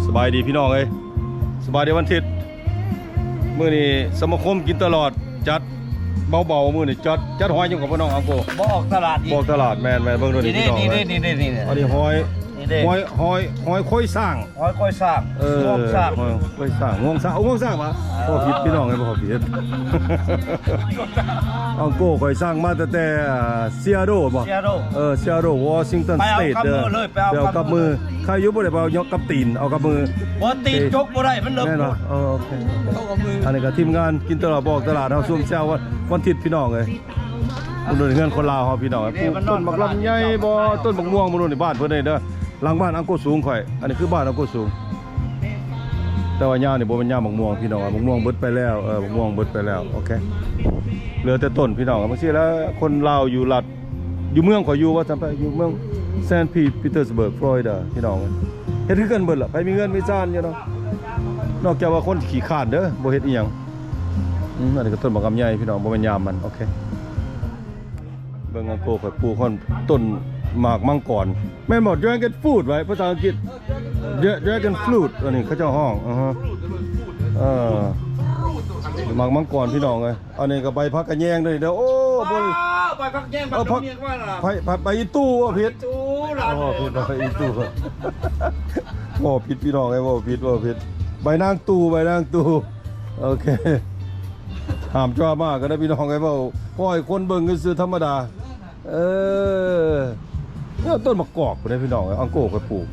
ສະບາຍດີພີ່ນ້ອງເອີຍ ສະບາຍດີວັນທິດ. ມື້ນີ້ສະມາຄົມກິນຕະຫຼອດ ຈັດເບົາໆ ມື້ນີ້ຈັດ ຈັດຫອຍຫຍັງກໍບໍ່ນ້ອງອັງໂກ? ບໍ່ອອກຕະຫຼາດອີກ ບໍ່ອອກຕະຫຼາດ. ແມ່ນໆ ເບິ່ງດູນີ້ພີ່ນ້ອງເອີຍ ນີ້ໆໆ ອັນນີ້ຫອຍ ນີ້ເດ້ ຫອຍ ຫອຍ ຫອຍຄວາຍຊ້າງ ຫອຍຄວາຍຊ້າງ ເອີ ງວງຊ້າງ ຫອຍຄວາຍຊ້າງ ງວງຊ້າງ ໂອ້ ງວງຊ້າງຫວາ? ເອີ ເວົ້າຜິດພີ່ນ້ອງເອີຍ ເວົ້າຜິດ. ອັງໂກຂ້ອຍສັ່ງມາຕັ້ງແຕ່ Seattle ບໍ່? Seattle ເອີ Seattle Washington State ເດີ ໄປເອົາກັບມືເລີຍ ໄປເອົາກັບມື ໄປເອົາກັບມື ໃຄຢູ່ບໍ່ໄດ້ໄປເອົາກັບຕີນ ເອົາກັບມື ບໍ່ ຕີນຈົກບໍ່ໄດ້ ມັນເລິກ ແມ່ນບໍ່? ເອີ ໂອເຄ ອັນນີ້ກໍທີມງານກິນຕະຫຼອດ ບໍ່ອອກຕະຫຼາດເຮົາ ຊຸມແຊວວັນທິດພີ່ນ້ອງເອີຍ. ເຮືອນຄົນລາວເຮົາພີ່ນ້ອງ ປູກຕົ້ນບັກລຳໄຍບໍ່ ຕົ້ນບັກມ່ວງບໍ່ຮູ້ນີ້ ບ້ານເພິ່ນເດ້ ຫຼັງບ້ານອັງໂກສູງຂ້ອຍ ອັນນີ້ຄືບ້ານອັງໂກສູງ ແຕ່ວ່າຍາມນີ້ບໍ່ແມ່ນຍາມບັກມ່ວງພີ່ນ້ອງ ບັກມ່ວງເບິດໄປແລ້ວ ເອີ ບັກມ່ວງເບິດໄປແລ້ວ ໂອເຄ ເຫຼືອແຕ່ຕົ້ນພີ່ນ້ອງ. ບາງທີແລ້ວຄົນລາວຢູ່ລັດ ຢູ່ເມືອງຂ້ອຍຢູ່ວ່າຊັ້ນໄປ ຢູ່ເມືອງ Saint Petersburg Florida ພີ່ນ້ອງ ເຮັດຄືກັນເບິດລະ ໃຜມີເຮືອນມີຊານຢູ່ເນາະ ນອກຈາກວ່າຄົນຂີ້ຄ້ານເດີ ບໍ່ເຮັດອີ່ຫຍັງ. ອືມ ອັນນີ້ກໍຕົ້ນບັກລຳໄຍພີ່ນ້ອງ ບໍ່ແມ່ນຍາມມັນ ໂອເຄ. ເບິ່ງອັງໂກຂ້ອຍປູກຮອດຕົ້ນໝາກມັງກອນ ແມ່ນບໍ່? Dragon fruit ໄວ້ພາສາອັງກິດ Dra- dragon fruit ອັນນີ້ເຂົາເຈົ້າຮ້ອງ ອາຮະ ເອີ ໝາກມັງກອນພີ່ນ້ອງເອີຍ. ອັນນີ້ກໍໃບຜັກກະແຍງເດີ ໂອ້ ບໍ່ ວ້າວ ໃບຜັກແຍງ ເອີ ຜັກ ຜັກ ເອີ ໃບອີຕູ່ ເວົ້າຜິດ ອີຕູ່ ເວົ້າຜິດ ໃບອີຕູ່ ເວົ້າຜິດພີ່ນ້ອງເອີຍ ເວົ້າຜິດ ເວົ້າຜິດ ໃບນາງຕູ່ ໃບນາງຕູ່ ໂອເຄ. ຫ້າມດຣາມາກັນເດີພີ່ນ້ອງເອີຍ ເວົ້າ ປ່ອຍຄົນເບິ່ງຊື່ໆ ທຳມະດາ. ເອີ ແລ້ວຕົ້ນໝາກກອກພຸ້ນເດ້ພີ່ນ້ອງເອີຍ ອັງໂກຂ້ອຍປູກ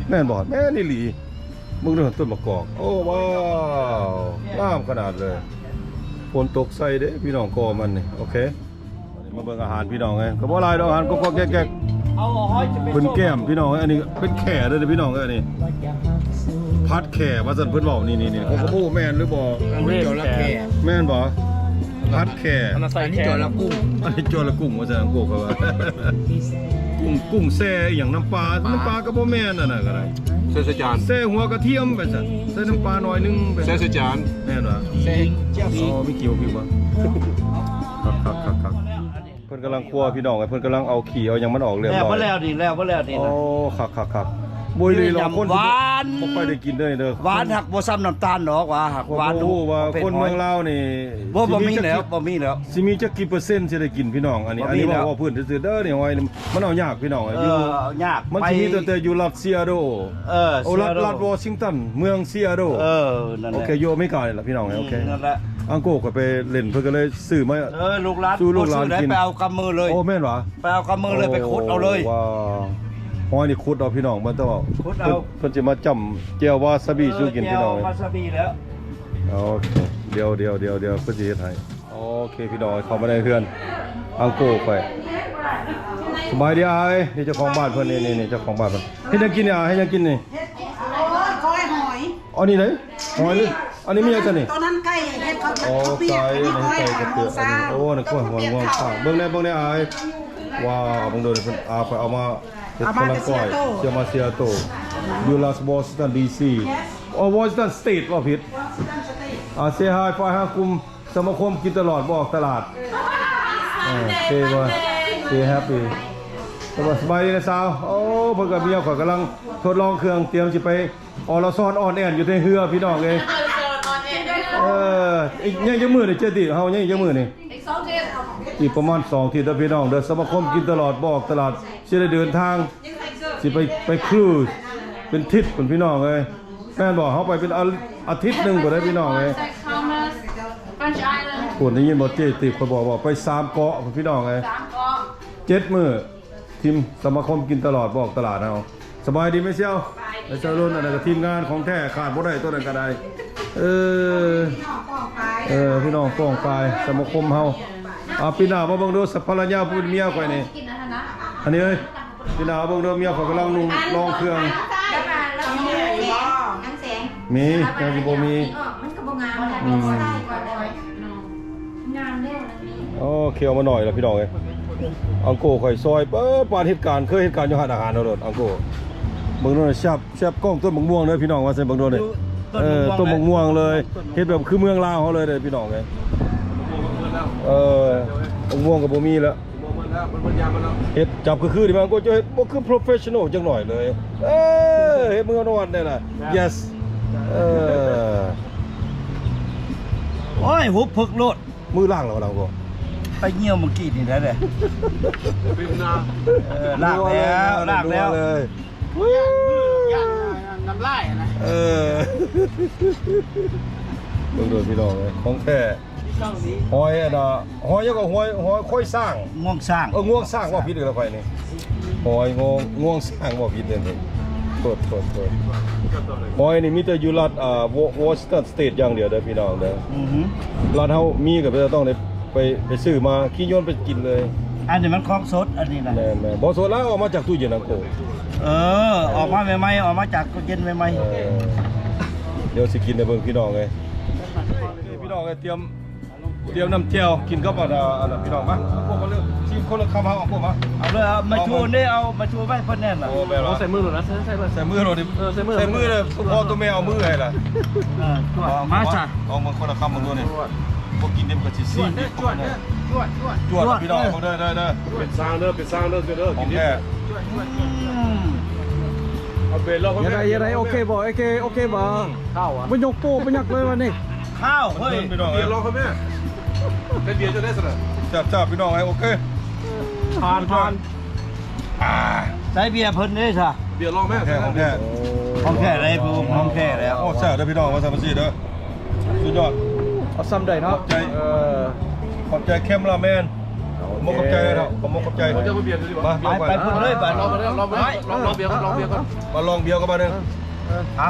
ແມ່ນບໍ່? ແມ່ນອີ່ຫຼີ ເບິ່ງເດີຕົ້ນໝາກກອກ ໂອ້ ວ້າວ ງາມຂະໜາດເລີຍ ຝົນຕົກໃສ່ເດ້ພີ່ນ້ອງ ກໍມັນນີ້ ໂອເຄ. ມາເບິ່ງອາຫານພີ່ນ້ອງເອີຍ ກໍບໍ່ຫຼາຍດອກ ອາຫານກໍແກກໆ ເພິ່ນແກ້ມພີ່ນ້ອງເອີຍ ອັນນີ້ເປັນແຂ້ເດີພີ່ນ້ອງເອີຍ ອັນນີ້ຜັດແຂ້ວ່າຊັ້ນເພິ່ນເວົ້າ ນີ້ໆໆ ຂ້ອຍກໍບໍ່ຮູ້ແມ່ນຫຼືບໍ່ ອັນນີ້ຈໍລະແຂ້ ແມ່ນບໍ່? ຜັດແຂ້ ອັນນັ້ນໃສ່ ອັນນີ້ ແຂ້ ຈໍລະກຸ້ງ ອັນນີ້ຈໍລະກຸ້ງວ່າຊັ້ນ ອັງໂກຂ້ອຍວ່າ ກຸ້ງ ກຸ້ງແຊ່ອີ່ຫຍັງ ນ້ຳປາ ນ້ຳປາກໍບໍ່ແມ່ນ ອັນນັ້ນກໍໄດ້ ໃສ່ໃສ່ຈານ ແຊ່ຫົວກະທຽມໄປຊັ້ນ ໃສ່ນ້ຳປາໜ້ອຍໜຶ່ງໄປ ໃສ່ໃສ່ຈານ ແມ່ນບໍ່? ໃສ່ເຈ້ຍວຊີ ອໍ ມີກ່ຽວອີກບໍ່? ຄັກໆໆໆ. ເພິ່ນກຳລັງຄົວພີ່ນ້ອງ ເພິ່ນກຳລັງເອົາຂີ້ເອົາຫຍັງມັນອອກຮຽບຮ້ອຍ ແລ້ວບໍ່ແລ້ວນີ້ ແລ້ວບໍ່ແລ້ວນີ້ ໂອ້ ນະ ຄັກໆໆ ໂອ້ຍ ຍຳ ຄົນຫວານ ບໍ່ຄ່ອຍໄດ້ກິນເດີນີ້ເດີ ຫວານ ຫາກບໍ່ຊ່ຳນ້ຳຕານດອກ ຫວານ ຫາກຫວານ ບໍ່ຮູ້ວ່າຄົນເມືອງລາວນີ້ ບໍ່ ບໍ່ມີແລ້ວ ບໍ່ມີແລ້ວ ຊິມີຈັກກີ່ເປີເຊັນຊິໄດ້ກິນພີ່ນ້ອງ ອັນນີ້ ອັນນີ້ເວົ້າພື້ນຊື່ໆເດີນີ້ ຫອຍມັນເອົາຍາກພີ່ນ້ອງ ເອີ ຢູ່ ເອົາຍາກ ມັນຊິມີຕັ້ງແຕ່ຢູ່ລັດຊີແອດເທິລ ເອີ ໂອ້ ລັດ ຊີແອດເທິລ ລັດວໍຊິງຕັນ ເມືອງຊີແອດເທິລ ເອີ ນັ້ນແຫຼະ ໂອເຄ ຢູ່ອາເມລິການີ້ລະພີ່ນ້ອງ ເອີ ໂອເຄ ນັ້ນແຫຼະ ອັງໂກຂ້ອຍໄປຫຼິ້ນ ເພິ່ນກໍເລີຍ ຊື້ມາ ເອີ ລູກຫຼານ ສູ່ລູກຫຼານກິນ ໄປເອົາກັບມືເລີຍ ໂອ້ ແມ່ນຫວາ? ໄປເອົາກັບມືເລີຍ ໂອ້ ໄປຂຸດເອົາເລີຍ ວ້າວ ຫອຍນີ້ຂຸດເອົາພີ່ນ້ອງ ບໍ່ຕ້ອງ ຂຸດເອົາ ເພິ່ນ ເພິ່ນຊິມາຈ້ຳແຈ່ວວາຊາບິສູ່ກິນພີ່ນ້ອງ ວາຊາບິແລ້ວ ໂອເຄ ດຽວໆໆໆ ເພິ່ນຊິເຮັດໃຫ້ ໂອເຄ ພີ່ນ້ອງ ເຂົ້າມາໃນເຮືອນອັງໂກຂ້ອຍ ສະບາຍດີອ້າຍ ນີ້ເຈົ້າຂອງບ້ານເພິ່ນ ນີ້ໆໆ ເຈົ້າຂອງບ້ານເພິ່ນ ເຮັດຫຍັງກິນນີ້ອ້າຍ ເຮັດຫຍັງກິນນີ້? ເຮັດ ເອີ ກ້ອຍຫອຍ ອັນນີ້ເດ້? ຫອຍ ອັນນີ້ມີຫຍັງຊະນີ້? ຕົວນັ້ນໄກ່ເຮັດເຂົາ ອໍ ໄກ່ ອັນນີ້ໄກ່ກະເປືອກ ອັນນີ້ ໂອ້ ນັ້ນກ້ອຍຫອຍງວງຊ້າງ ເບິ່ງແດ່ ເບິ່ງແດ່ອ້າຍ ວ້າວ ເບິ່ງດູເພິ່ນ ອາ ຂ້ອຍເອົາມາເຮັດ ເອົາມາແຕ່ Seattle ເອົາມາ Seattle ຢູ່ລັດວໍຊິງຕັນ ດີຊີ ອໍ ວໍຊິງຕັນສະເຕດ ເວົ້າຜິດ ອາ ເຊຮາຍ ຝ່າຍຫາກຸ່ມ ສະມາຄົມກິນຕະຫຼອດ ບໍ່ອອກຕະຫຼາດ ເອີ ເຊ ເຊແຮັບປີ ສະບາຍ ສະບາຍດີນະສາວ ໂອ້ ເພິ່ນກັບເມຍຂ້ອຍກຳລັງທົດລອງເຄື່ອງ ຕຽມຊິໄປ ອໍລະຊອນອອນແອນຢູ່ໃນເຮືອພີ່ນ້ອງເອີຍ ເອີ ອີກຍັງຈັກມື້ນີ້ເຈຕິ ເຮົາຍັງອີກຈັກມື້ນີ້? ອີກສອງອາທິດ ອີກປະມານສອງອາທິດເດີພີ່ນ້ອງເດີ ສະມາຄົມກິນຕະຫຼອດ ບໍ່ອອກຕະຫຼາດ ຊິໄດ້ເດີນທາງ ຊິໄປ ໄປຄຣູສ ເປັນທຣິບພຸ້ນພີ່ນ້ອງເອີຍ ແມ່ນບໍ່? ເຮົາໄປເປັນອາ ອາທິດໜຶ່ງພຸ້ນເດີພີ່ນ້ອງເອີຍ French Island ພຸ້ນ ໄດ້ຍິນບໍ່ ເຈຕິ ຂ້ອຍບອກວ່າໄປສາມເກາະພຸ້ນພີ່ນ້ອງເອີຍ ສາມເກາະ ເຈັດມື້ ທີມສະມາຄົມກິນຕະຫຼອດ ບໍ່ອອກຕະຫຼາດເຮົາ ສະບາຍດີແມ່ຊຽວ ແມ່ຊຽວລຸນ ອັນນັ້ນກໍທີມງານຂອງແທ້ ຂາດບໍ່ໄດ້ ຕົວນັ້ນກໍໄດ້ ເອີ ເອີ ພີ່ນ້ອງປ້ອງປາຍ ສະມາຄົມເຮົາ ເອົາ ປີໜ້າມາເບິ່ງດູ ສະພັນລະຍາຜູ້ເປັນເມຍຂ້ອຍນີ້ ອັນນີ້ເອີຍ ພີ່ນ້ອງເບິ່ງເດີ ເມຍຂ້ອຍກຳລັງນຸ່ງລອງເຄື່ອງ ມີ ຍັງຊິບໍ່ມີ ມັນກໍບໍ່ງາມແຫຼະ ອືມ ງາມແລ້ວ ໂອເຄ ເອົາມາໜ້ອຍລະພີ່ນ້ອງເອີຍ ອັງໂກຂ້ອຍຊອຍ ເອີ ປານເຮັດການ ເຄີຍເຮັດການຢູ່ຮ້ານອາຫານເຮົາໂລດ ອັງໂກ ເບິ່ງດູ ແຊບ ແຊບກ້ອງຕົ້ນບັກມ່ວງເດີພີ່ນ້ອງ ວ່າຊັ້ນ ເບິ່ງດູນີ້ ເອີ ຕົ້ນບັກມ່ວງເລີຍ ເຮັດແບບຄືເມືອງລາວເຮົາເລີຍເດີພີ່ນ້ອງເອີຍ ເອີ ບັກມ່ວງກໍບໍ່ມີລະ ເຮັດຈັບຄືໆ ນີ້ມັນກໍຈະເຮັດບໍ່ຄືໂປຣເຟສຊັນນໍຈັກໜ້ອຍເລີຍ. ເອີ ເຮັດມືອ່ອນໆ ແດ່ລະ. Yes. ເອີ ໂອ້ຍ ຫຸບເພິກໂລດ. ມືລ້າງແລ້ວ ລ້າງບໍ່? ໄປຍ່ຽວມື້ກີ້ນີ້ໄດ້ເດ້. ເອີ ລ້າງແລ້ວ ລ້າງແລ້ວ. ນ້ຳລາຍນະ. ເອີ ເບິ່ງໂດຍພີ່ນ້ອງເອີຍ ຂອງແທ້. ຫອຍອັນນ່າ ຫອຍຫຍັງກໍ ຫອຍ ຫອຍຄວາຍຊ້າງ ງວງຊ້າງ. ເອີ ງວງຊ້າງ ເວົ້າຜິດອີກແລ້ວຂ້ອຍນີ້. ຫອຍງວງ ງວງຊ້າງ ເວົ້າຜິດເດ້. ໂທດ ໂທດ ໂທດ. ຫອຍນີ້ມີແຕ່ຢູ່ລັດ ອ່າ ວໍຊິງຕັນສະເຕດຢ່າງດຽວເດີພີ່ນ້ອງເດີ. ອືຮຶ ລັດເຮົາມີກໍຕ້ອງໄດ້ໄປ ໄປຊື້ມາ ຂີ່ຍົນໄປກິນເລີຍ. ອັນນີ້ມັນຂອງສົດ ອັນນີ້ນະ. ແມ່ນໆ ບໍ່ສົດແລ້ວ ເອົາມາຈາກຕູ້ເຢັນນະໂກ. ເອີ ອອກມາໃໝ່ໆ ອອກມາຈາກຕູ້ເຢັນໃໝ່ໆ. ເອີ ດຽວຊິກິນໃຫ້ເບິ່ງພີ່ນ້ອງເອີຍ. ພີ່ນ້ອງເອີຍ ຕຽມ ຕຽມນ້ຳແຈ່ວກິນກັບອັນ ອັນນັ້ນພີ່ນ້ອງ. ມາ ເອົາພວກມາເລີຍ ຊີມຄົນລະຄຳ. ເອົາ ເອົາພວກມາ ເອົາເລີຍ. ເອົາໄມ້ຖູ່ເດ້ ເອົາໄມ້ຖູ່ໄວ້ເພິ່ນແນ່ນະ. ໂອ້ ແມ່ນບໍ່? ໃສ່ມືໂລດນະ ໃສ່ ໃສ່ ໃສ່ມືໂລດ. ເອີ ໃສ່ມື ໃສ່ມືເລີຍ ສະເພາະໂຕແມ່ເອົາມືໃຫ້ລະ. ເອີ ມາຊະ ເອົາເບິ່ງຄົນລະຄຳເບິ່ງດູນີ້. ບໍ່ກິນເດ້ມັນກໍຊິຊີມ. ຈວດ ຈວດ ຈວດ ຈວດ ພີ່ນ້ອງເດີ ເດີ ເດີ. ເປັນຊ້າງເດີ ເປັນຊ້າງເດີ ເດີ ກິນເດ້. ອືມ ເອົາເບຍລອງ ເຮັດໄດ້ ເຮັດໄດ້. ໂອເຄບໍ່? ໂອເຄ ໂອເຄບໍ່? ຂ້າວອະ ບໍ່ຍົກໂປ້ບໍ່ຍັກເລີຍວັນນີ້. ຂ້າວເຮີ້ຍ ພີ່ນ້ອງເອີຍ. ເບຍລອງເຂົາແມ່ ໄດ້ເບຍເຈົ້າໄດ້ຊັ້ນນະ. ແຊບໆ ພີ່ນ້ອງເອີຍ. ໂອເຄ ຜ່ານ ຜ່ານ. ອ່າ ໃສ່ເບຍເພິ່ນເດ້ຊະ. ເບຍລອງແມ່ ຂອງແທ້ ຂອງແທ້ ຂອງແທ້ເດ້ ຂອງແທ້ແລ້ວ. ໂອ້ ແຊບເດີພີ່ນ້ອງ ວ່າຊັ້ນວ່າຊີ້ເດີ. ສຸດຍອດ ເອົາສ່ຳໃດເນາະ. ຂອບໃຈ ເອີ ຂອບໃຈແຄມລາແມນ. ໂອເຄ ຂອບໃຈເນາະ ຂອບໃຈ ຂອບໃຈ. ມາ ໄປ ໄປພຸ້ນເລີຍບາດ. ລອງເບຍ ລອງເບຍ ລອງເບຍກ່ອນ ມາລອງເບຍກ່ອນບາດໜຶ່ງ. ຮະ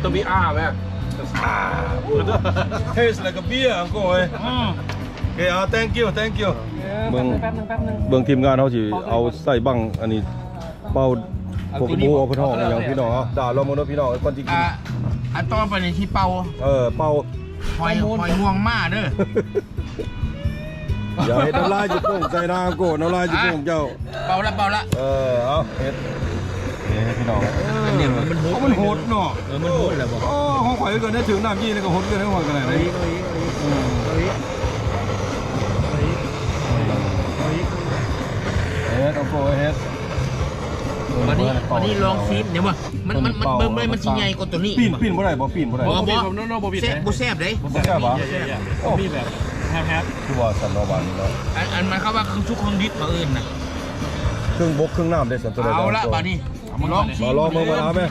ຕ້ອງມີອາແມ່ ເທສໄລກະເບຍອັງໂກເອີຍ. ອືມ ໂອເຄ ອ່າ thank you thank you. ເບິ່ງ ແປັບໜຶ່ງ ແປັບໜຶ່ງ ເບິ່ງທີມງານເຮົາຊິເອົາໃສ່ບັ້ງອັນນີ້ ເປົ່າ ພວກບໍ່ຮູ້ວ່າເພິ່ນຮ້ອງອີ່ຫຍັງພີ່ນ້ອງ. ເອົາ ດາລອງເບິ່ງເດີພີ່ນ້ອງ ກ່ອນຊິກິນ. ອ່າ ອັນຕໍ່ໄປນີ້ຊິເປົ່າ ເອີ ເປົ່າ ຫອຍ ຫອຍງວງມ້າເດີ. ຢ່າເຮັດນ້ຳລາຍຊິໂປ່ງໃສ່ນາໂກ ນ້ຳລາຍຊິໂປ່ງເຈົ້າ. ເປົ່າລະ ເປົ່າລະ. ເອີ ເອົາເຮັດ ເອີ ພີ່ນ້ອງ. ເອີ ມັນຫົດ ມັນຫົດເນາະ. ເອີ ມັນຫົດແລ້ວບໍ່? ໂອ້ ຂອງຂ້ອຍກໍໄດ້ຖືກນ້ຳຈີ່ແລ້ວກໍຫົດຄືກັນ ຂອງຂ້ອຍກໍໄດ້. ເອົາອີກ ເອົາອີກ ເອີ ເອົາອີກ ເອົາອີກ ເອົາອີກ. ເຮັດ ເອົາໂກເຮັດ. ບັດນີ້ ບັດນີ້ລອງຊີມເຫັນບໍ່? ມັນ ມັນ ມັນ ເບິ່ງ ມັນຊິໃຫຍ່ກວ່າໂຕນີ້. ປີ້ນ ປີ້ນບໍ່ໄດ້ບໍ່? ປີ້ນບໍ່ໄດ້. ບໍ່ ບໍ່ ບໍ່ ບໍ່ແຊບ ບໍ່ແຊບເດ້. ບໍ່ແຊບຫວາ? ໂອ້ ມີແບບແຮບໆ ຄືວ່າຊັ້ນເນາະ ບາດນີ້ເນາະ. ອັນ ອັນໝາຍຄວາມວ່າເຄື່ອງສຸກເຄື່ອງດິບເຂົາເອີ້ນນະ ເຄື່ອງບົກເຄື່ອງນ້ຳເດ້ຊັ້ນ. ເອົາລະ ບາດນີ້ລອງຊີມ ມາລອງເບິ່ງ ມາລາແມ່.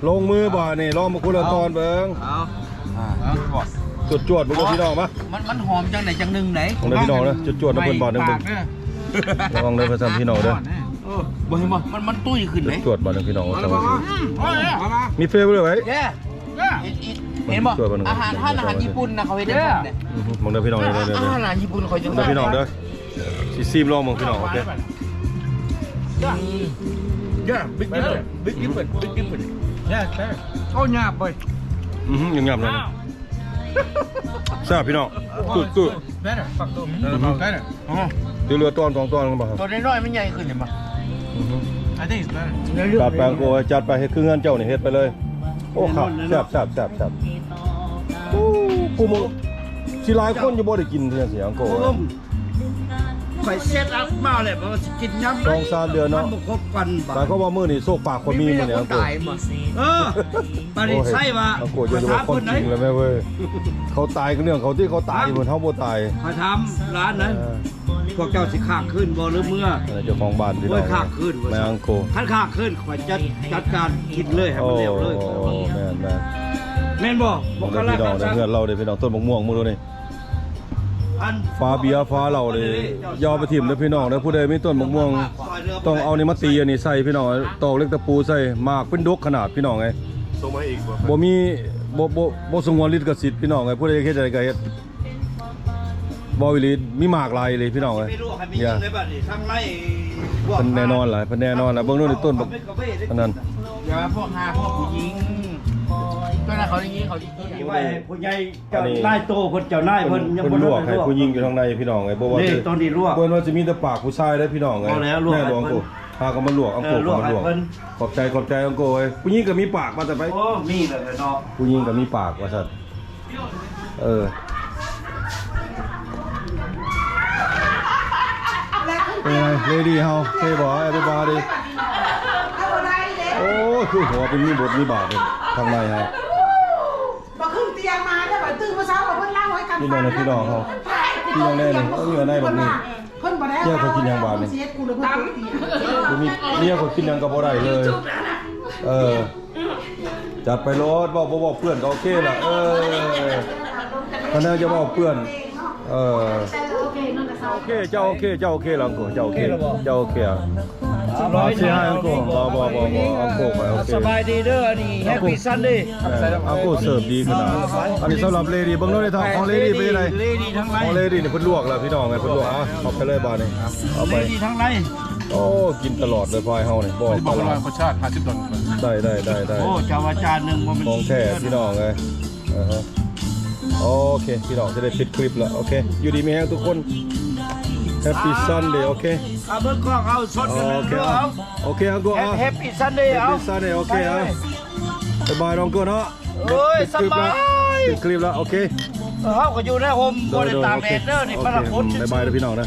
ລົງມືບາດນີ້ ລອງມາຄົນລະຕອນເບິ່ງ. ເອົາ ອ່າ ຈວດໆ ເບິ່ງເດີພີ່ນ້ອງມາ. ມັນ ມັນຫອມຈັ່ງໃດຈັ່ງໜຶ່ງໃດ ເບິ່ງເດີພີ່ນ້ອງເດີ. ຈວດໆ ນຳເພິ່ນບາດໜຶ່ງເບິ່ງ. ລອງເດີວ່າຊັ້ນພີ່ນ້ອງເດີ. ເອີ ບໍ່ເຫັນບໍ່? ມັນ ມັນຕຸ້ຍຂຶ້ນເດ້. ຈວດໆ ບາດໜຶ່ງພີ່ນ້ອງ. ອືມ ເອົາລະ ມີເຟເວີໄວ້. ເຫັນ ເຫັນບໍ່? ອາຫານ ຮ້ານອາຫານຍີ່ປຸ່ນນະ ເຂົາເຮັດຈັ່ງຊັ້ນເດ້. ອືມ ເບິ່ງເດີພີ່ນ້ອງເດີ. ອາຫານຍີ່ປຸ່ນເຂົາເຮັດຈັ່ງຊັ້ນ ພີ່ນ້ອງເດີ. ຊິຊີມລອງເບິ່ງພີ່ນ້ອງ. ໂອເຄ Yeah, big difference, big difference, big difference. Yeah, it's better. ໂອ້ ຫຍາບເວີຍ. ອື ຫຍັງຫຍາບເລີຍ. ແຊບພີ່ນ້ອງ. Good, good. Better. ເອີ better. ອໍ ທີ່ເຫຼືອຕອນສອງຕອນກັນບໍ່? ຕົວນ້ອຍໆ ມັນໃຫຍ່ຂຶ້ນເຫັນບໍ່? ອື I think it's better. ຈັດໄປ ໂອ້ຍ ຈັດໄປ ເຮັດຄືເຮືອນເຈົ້ານີ້ ເຮັດໄປເລີຍ. ໂອ້ ຄັກ ແຊບໆ ໂອ້ ຜູ້ມື້ຊິຫຼາຍຄົນຢູ່ບໍ່ໄດ້ກິນເທື່ອຊິອັງໂກ. ຂ້ອຍເຊັດອັບມາແລ້ວ ວ່າຊິກິນຍາມໃດ ສອງສາມເດືອນເນາະ ມັນບໍ່ຄົບກັນ. ໝາຍຄວາມວ່າມື້ນີ້ໂຊກປາກຂ້ອຍມີມື້ນີ້ອັງໂກ. ເອີ ບາດນີ້ໃສ່ວ່າ ອັງໂກຈະວ່າຄວາມຈິງແລ້ວແມ່ເວີຍ. ເຂົາຕາຍກໍເລື່ອງເຂົາຕິ ເຂົາຕາຍເພິ່ນ ເຮົາບໍ່ຕາຍ. ຂ້ອຍຖາມຫຼານນະ ເອີ ພວກເຈົ້າຊິຄ້າງຄືນບໍ່ ຫຼືເມືອ? ອັນນັ້ນເຈົ້າຂອງບ້ານພີ່ນ້ອງ. ໂອ້ຍ ຄ້າງຄືນ ແມ່ອັງໂກ. ຄັນຄ້າງຄືນ ຂ້ອຍຈັດ ຈັດການກິນເລີຍ ໃຫ້ມັນແລ້ວເລີຍ. ໂອ້ ແມ່ນໆ ແມ່ນບໍ່? ບໍ່ກະລະ ພີ່ນ້ອງເດີ ເຮືອນລາວເດ້ພີ່ນ້ອງ ຕົ້ນໝາກມ່ວງໝົດເລີຍນີ້. ອັນຝາເບຍຝາເຫຼົ້ານີ້ຢ່າເອົາໄປຖິ້ມເດີພີ່ນ້ອງເດີ. ຜູ້ໃດມີຕົ້ນໝາກມ່ວງ ຕ້ອງເອົານີ້ມາຕີອັນນີ້ໃສ່ພີ່ນ້ອງ. ຕອກເຫຼັກຕະປູໃສ່ ໝາກເປັນດົກຂະໜາດພີ່ນ້ອງເອີຍ. ສົ່ງມາອີກບໍ່? ບໍ່ມີ ບໍ່ ບໍ່ ບໍ່ສະຫງວນລິຂະສິດພີ່ນ້ອງເອີຍ. ຜູ້ໃດຢາກເຮັດຈັ່ງໃດກໍເຮັດ. ເວົ້າອີ່ຫຼີ ມີໝາກຫຼາຍອີ່ຫຼີພີ່ນ້ອງເອີຍ. ເພິ່ນແນ່ນອນຫຼາຍ ເພິ່ນແນ່ນອນຫຼາຍ. ເບິ່ງດູນີ້ຕົ້ນບັກອັນນັ້ນ. ຢ່າພວກຫາພວກຜູ້ຍິງ ຕົວນັ້ນເຂົາໄດ້ຍິງ ເຂົາຊິກິນໄວ້ໃຫ້ຜູ້ໃຫຍ່. ເຈົ້ານາຍໂຕເພິ່ນ ເຈົ້ານາຍເພິ່ນຍັງບໍ່ທັນໄດ້ລວກ. ເພິ່ນລວກໃຫ້ຜູ້ຍິງຢູ່ທາງໃນພີ່ນ້ອງເອີຍ. ບໍ່ວ່າ ນີ້ ຕອນນີ້ລວກ ບໍ່ແມ່ນວ່າຊິມີແຕ່ປາກຜູ້ຊາຍເດ້ພີ່ນ້ອງເອີຍ. ແມ່ນບໍ່ ພາກັນມາລວກ ອັງໂກ ມາລວກ. ຂອບໃຈ ຂອບໃຈອັງໂກເອີຍ. ຜູ້ຍິງກໍມີປາກວ່າຊັ້ນໄປ. ໂອ້ ມີແລ້ວເນາະ ຜູ້ຍິງກໍມີປາກວ່າຊັ້ນ. ເອີ ເປັນໄງ ເລດີ້ເຮົາ ເທ່ບໍ່ ເອີ ເປັນບໍ່ດີ? ໂອ້ຍ ຄືຫົວເປັນມີບົດມີບາດເດ້ ຂ້າງໃນເຮົາ ບໍ່ຂຶ້ນຕຽງມາແລ້ວ ບາດຕື່ນມາເຊົ້າ ເພິ່ນເລົ່າໃຫ້ກັນຟັງ ພີ່ນ້ອງເຮົາ ກິນຫຍັງແດ່ນີ້? ເອີ ຢູ່ໃນບັກນີ້ ເພິ່ນບໍ່ໄດ້ ເມຍຂ້ອຍກິນຫຍັງບາດນີ້? ບໍ່ມີ ເມຍຂ້ອຍກິນຫຍັງກໍບໍ່ໄດ້ເລີຍ ເອີ. ຈັດໄປໂລດ ເວົ້າບໍ່ເວົ້າເປື້ອນກໍໂອເຄລະ ເອີ ຄັນແນວຈະເວົ້າເປື້ອນ ເອີ ໂອເຄ ເຈົ້າໂອເຄ ເຈົ້າໂອເຄລະ ອັງໂກ ເຈົ້າໂອເຄ ເຈົ້າໂອເຄອະ ເຊຮາຍ ອັງໂກ ບໍ່ ບໍ່ ບໍ່ ອັງໂກ ຂ້ອຍໂອເຄ ສະບາຍດີເດີ ອັນນີ້ Happy Sunday ອັງໂກເສີບດີຂະໜາດ ອັນນີ້ສຳລັບເລດີ້ ເບິ່ງເດີ ຂອງເລດີ້ເປັນຈັ່ງໃດ? ເລດີ້ທັງໃນ ຂອງເລດີ້ນີ້ເພິ່ນລວກແລ້ວ ພີ່ນ້ອງເອີຍ ເພິ່ນລວກ ເອົາ ເອົາໄປເລີຍບາດນີ້ ເອົາໄປ ເລດີ້ທັງໃນ ໂອ້ ກິນຕະຫຼອດເລີຍ ພາຍເຮົານີ້ ບໍ່ ບໍ່ ບໍ່ ລົດ ລາຍ ປະຊາດ ຫ້າສິບດອນ ໄດ້ ໄດ້ ໄດ້ ໄດ້ ໂອ້ ເຈົ້າວ່າຈານໜຶ່ງບໍ່ແມ່ນ ຂອງແທ້ ພີ່ນ້ອງເອີຍ ເອີ ໂອເຄ ພີ່ນ້ອງຈະໄດ້ປິດຄລິບແລ້ວ ໂອເຄ ຢູ່ດີມີແຮງທຸກຄົນ Happy Sunday ໂອເຄ ອາ ເບິ່ງກ້ອງເອົາ ຊົນກັນ ໂອເຄ ເອົາ ໂອເຄ ອັງໂກ ເອົາ Happy Sunday ເອົາ Happy Sunday ໂອເຄ ເອົາ ບາຍບາຍ ອັງໂກເນາະ ໂອ້ຍ ສະບາຍ ປິດຄລິບແລ້ວ ໂອເຄ ເຮົາກໍຢູ່ໃນຮົ່ມ ບໍ່ໄດ້ຕາກແດດເດີ ນີ້ ໂອເຄ ປະລະຄົນ ບາຍບາຍເດີ ພີ່ນ້ອງເດີ.